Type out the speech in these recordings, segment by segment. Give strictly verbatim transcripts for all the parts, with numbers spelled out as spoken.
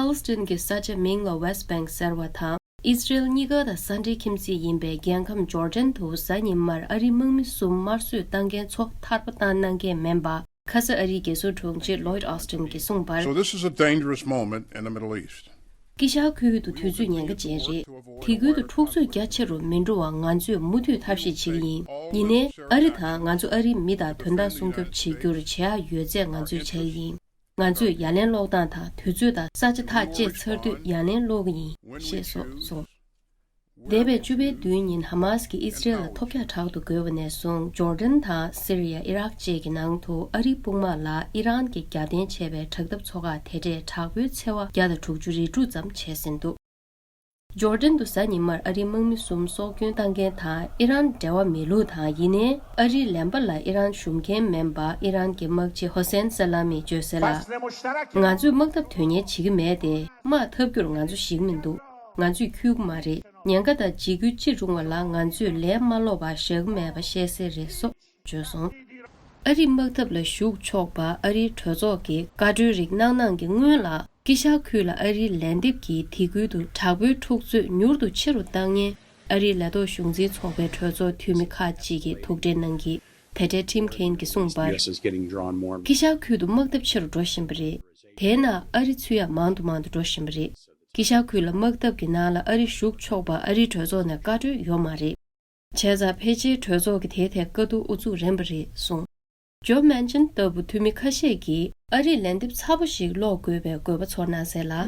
Palestine་གྱི་ས་ཆ་མིང་ལ་West Bank་ཟེར་བ་དང་། ཨི་སི་རེལ་གཉིས་ཀ་དང་ས་འབྲེལ་ཁྱིམ་མཚེས་ཡིན་པའི་རྒྱལ་ཁམས་ཇོར་ཌན་དུ་གཟའ་ཉི་མར་ཨ་རིའི་དམག་མི་གསུམ་དམར་གསོད་བཏང་མཁན་ཚོ་ཐར་པ་བཏང་གནང་མཁན་མིན་པ། ཁ་ས་ཨ་རིའི་རྒྱལ་སྲུང་དྲུང་ཆེ་Lloyd Austin་གྱིས་གསུངས་པར། So this is a dangerous moment in the Middle East. དཀྱིལ་ཤར་ཁུལ་དུ་དུས་ཚོད་ཉེན་ཁ་ཅན་རེད། དེ་ཁུལ་དུ་འཁྲུག་རྩོད་རྒྱ་ཆེ་རུ་མི་འགྲོ་བ་ང་ཚོས་མུ་མཐུད་ཐབས་ཤེས་བྱེད་ཀྱི་ཡིན། ཡིན་ནའི་ཨ་རི་དང་ང་ཚོ་ཨ་རིའི་མི་དང་དོན་དག་སྲུང་སྐྱོབ་བྱེད་རྒྱུར་བྱེད་ཡག་ཡོད་ཚད་ང་ཚོས་བྱེད་ཀྱི་ཡིན། ང་ཚོས་ཡ་ལན་སློག་སྟངས་དང་དུས་ཚོད་དང་ས་ཆ་ཐག་བཅད་ཚར་དུས་ཡ་ལན་སློག་གི་ཡིན། ཞེས་སོགས་གསུངས། འདས་པའི་བཅུ་པའི་བདུན་ཉིན་ཧ་མཱ་སི་ཀྱིས་ཨི་སི་རེལ་ལ་ཐོལ་རྒྱག་དྲག་ཏུ་རྒོལ་བ་ནས་བཟུང་ཇོར་ཌན་དང་སི་རི་ཡ། ཨི་རག་བཅས་ཀྱི་ནང་དུ་ཨ་རིའི་དཔུང་དམག་ལ་ཨི་རན་གྱི་རྒྱབ་རྟེན་བྱས་པའི་དྲག་འཐབ་ཚོགས་ཁག་དེ་གྲས་དྲག་པོའི་འཚེ་བ་བརྒྱ་དང་དྲུག་ཅུ་རེ་དྲུག་ཙམ་བྱས་ཟིན་འདུག་ཇོར་ཌན་དུ་གཟའ་ཉི་མར་ཨ་རིའི་དམག་མི་གསུམ་སྲོག་སྐྱོན་བཏང་མཁན་དང་ཨི་རན་འབྲེལ་བ་མེད་ལུགས་དང་། ཡིན་ནའི་ཨ་རིའི་ལན་པ་ལ་ཨི་རན་ཞུམ་མཁན་མིན་པ་ཨི་རན་གྱི་དམག་སྤྱི་ཧོ་སན་ས་ལ་མིས་བརྗོད་གསལ་ལ། ང་ཚོས་དམག་འཐབ་དོན་གཉེར་བྱེད་ཀྱི་མེད་དེ། དམག་འཐབ་རྒྱུར་ང་ཚོ་ཞིག་མི་འདུག་ང་ཚོས་འཁྱུད་ཀྱི་མ་རེད། ཉེན་ཁ་དང་འཇིགས་སྐུལ་ཅི་རུང་བ་ལ་ང་ཚོས་ལན་མ་སློག་པར་བཞག་གི་མེད་པ་ཤེས་གསལ་རེད་སོགས་བརྗོད་སོང་། ཨ་རིའི་དམག་འཐབ་ལ་ཞུགས་ཆོག་པ་ཨ་རིའི་གྲོས་ཚོགས་ཀྱིས་བཀའ་འཁྲོལ་རིགས་གནང་གནང་གི་སྔོན་ལ། དཀྱིལ་ཤར་ཁུལ་ལ་ཨ་རིའི་ལན་འདེབས་ཀྱིས་དེ་ཁུལ་དུ་དྲག་པོའི་འཁྲུག་རྩོད་མྱུར་དུ་ཆེ་རུ་བཏང་མཁན་ཨ་རིའི་ལས་ཐོག་གཞུང་འཛིན་ཚོགས་པའི་གྲོས་ཚོགས་འཐུས་མི་ཁག་ཅིག་གིས་ཐུག་འཕྲད་གནང་གིས། དེ་འཕྲལ་Tim Kaine་གྱིས་གསུངས་པར། དཀྱིལ་ཤར་ཁུལ་དུ་དམག་འཐབ་ཆེ་རུ་འགྲོ་བཞིན་པ་རེད། དེས་ན་ཨ་རི་ཚུད་ཡག་མང་དུ་མང་དུ་འགྲོ་བཞིན་པ་རེད། དཀྱིལ་ཤར་ཁུལ་ལ་དམག་འཐབ་ཀྱི་ནང་ལ་ཨ་རི་ཞུགས་ཆོག་པ་ཨ་རིའི་གྲོས་ཚོགས་ནས་བཀའ་འཁྲོལ་ཡོད་མ་རེད། བྱས་ཙང་ཕལ་ཆེར་གྲོས་ཚོགས་ཀྱིས་དེའི་ཐད་དཀའ་སྡུག་ཨུ་ཚུགས་རན་པ་རེད་གསུངས། ཇོ་མན་ཆིན་ལྟ་བུ་འཐུས་མི་ཁ་ཤས་ཀྱིས་ཨ་རིས་ལན་འདེབས་ཚ་པོ་ཞིག་སློག་དགོས་པའི་དགོས་པ་ཚོར་གནང་གསལ་ལ།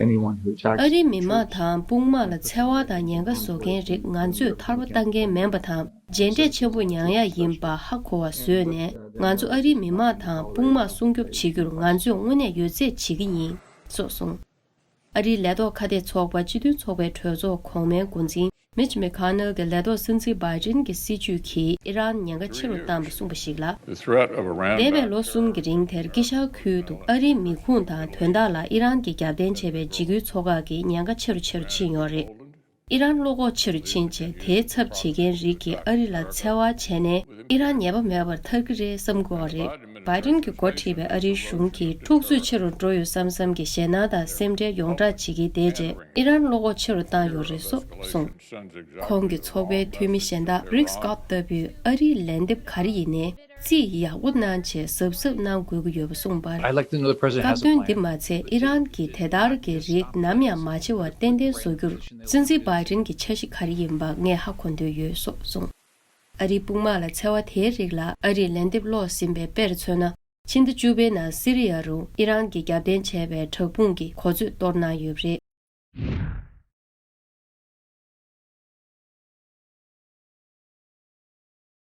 ཨ་རིའི་མི་དམངས་དང་དཔུང་དམག་ལ་འཚེ་བ་དང་ཉེན་ཁ་བཟོ་མཁན་རིགས་ང་ཚོས་ཐར་པ་བཏང་མཁན་མིན་པ་དང་རྗེས་འབྲས་ཆེན་པོ་མྱངས་ཡག་ཡིན་པ་ཧ་གོ་བ་བཟོས་ནས། ང་ཚོ་ཨ་རིའི་མི་དམངས་དང་དཔུང་དམག་སྲུང་སྐྱོབ་བྱེད་རྒྱུར་ང་ཚོས་དངོས་གནས་ཡོད་ཚད་བྱེད་ཀྱི་ཡིན་སོགས་གསུངས། ཨ་རིའི་ལས་ཐོག་ཁ་གཏད་ཚོགས་པ་སྤྱི་མཐུན་ཚོགས་པའི་གྲོས་ཚོགས་གོང་མའི་འགོ་འཛིན་Mitch McConnell་གྱི་ལས་ཐོག་སྲིད་འཛིན་Biden་གྱི་སྲིད་བྱུས་ཀྱིས་ཨི་རན་ཉེན་ཁ་ཆེ་རུ་བཏང་བ་གསུངས་པ་ཞིག་ལ། The threat of a roundup འདས་པའི་ལོ་གསུམ་གྱི་རིང་དེར་དཀྱིལ་ཤར་ཁུལ་དུ་ཨ་རིའི་མི་ཁུངས་དང་དོན་དག་ལ་ཨི་རན་གྱིས་རྒྱབ་རྟེན་བྱས་པའི་འཇིགས་སྐུལ་ཚོགས་ཁག་གི་ཉེན་ཁ་ཆེ་རུ་ཆེ་རུ་ཕྱིན་ཡོད་རེད། ཨི་རན་བློ་ཁོག་ཆེ་རུ་ཕྱིན་རྗེས་དེའི་ཚབ་བྱེད་མཁན་རིགས་ཀྱིས་ཨ་རི་ལ་འཚེ་བ་བྱས་ནས་ཨི་རན་ཉེས་པ་མེད་པར་ཐར་གྱི་རེད་བསམ་གྱི་ཡོད་རེད། Biden་གྱིས་འགོ་ཁྲིད་པའི་ཨ་རིའི་གཞུང་གིས་འཁྲུག་རྩོད་ཆེ་རུ་འགྲོ་ཡོད་བསམ་བསམ་གྱི་ཞེད་སྣང་དང་སེམས་ཁྲལ་ཡོངས་བསྒྲགས་བྱེད་ཀྱི་བསྡད་རྗེས་ཨི་རན་བློ་ཁོག་ཆེ་རུ་བཏང་ཡོད་རེད་སོགས་གསུངས། ཁོང་གི་ཚོགས་པའི་འཐུས་མི་གཞན་དག་Rick Scott་ལྟ་བུས་ཨ་རིའི་ལན་འདེབས་ག་རེ་ཡིན་ནའི་རྩིས་ཡག་པོ་གནང་བྱས་གཟབ་གཟབ་གནང་དགོས་ཀྱི་ཡོད་པ་གསུངས་པར། I'd like to know the president has a སྐབས་དོན་འདི་མ་ཚད་ཨི་རན་གྱིས་དེ་ལྟར་གྱི་རིགས་ནམ་ཡང་མ་བྱེད་པར་ཏན་ཏན་བཟོ་རྒྱུར་སྲིད་འཛིན་Biden་གྱི་འཆར་གཞི་ག་རེ་ཡིན་པ་ངས་ཧ་གོ་འདོད་ཡོད་སོགས་གསུངས། ཨ་རིའི་དཔུང་དམག་ལ་འཚེ་བ་དེའི་རིགས་ལ་ཨ་རིས་ལན་འདེབས་སློག་ཟིན་པའི་དཔེར་མཚོན་ན། ཕྱི་ཟླ་བཅུ་པའི་ནང་སི་རི་ཡ་རུ་ཨི་རན་གྱིས་རྒྱབ་རྟེན་བྱས་པའི་དྲག་དཔུང་གི་གོ་ཚོད་གཏོར་གནང་ཡོད་པ་རེད།